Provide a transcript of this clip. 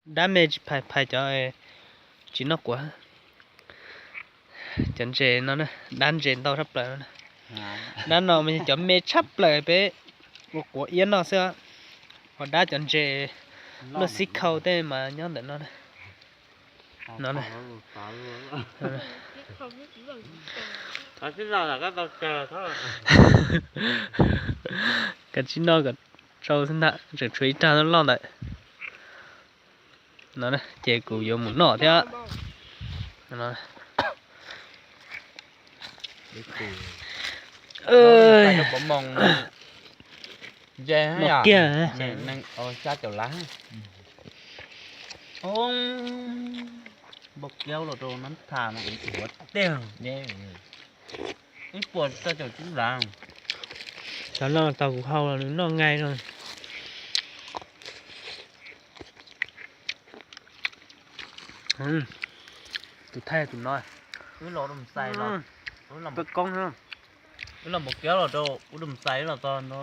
Dab me tsis phais, phais cov tsis noj quav. Cov ntses no, dab ntses ntau tshaj plaws no. Dab no mas yog cov me tshaj plaws peb ua quav iab noj xwb. Ho dab cov ntses luaj xib khau tej mas nyob ntawm no. No, kav tsij noj kom tsau xwb ntag, tseem tshuav ib rag loj ntawd. No ces kuv yuav mus noj thiab. Noj kiag. Xya caum lab. Npau kiab los rau nab tham no, huav tiag. Ib puas rau caum tsib lab. Cov no tau kuv hau los nws noj nqaij no. Tus thaij tus no. Wb los Dum Xais los, wb los Npau Kiab los rau, wb Dum Xais los txog no.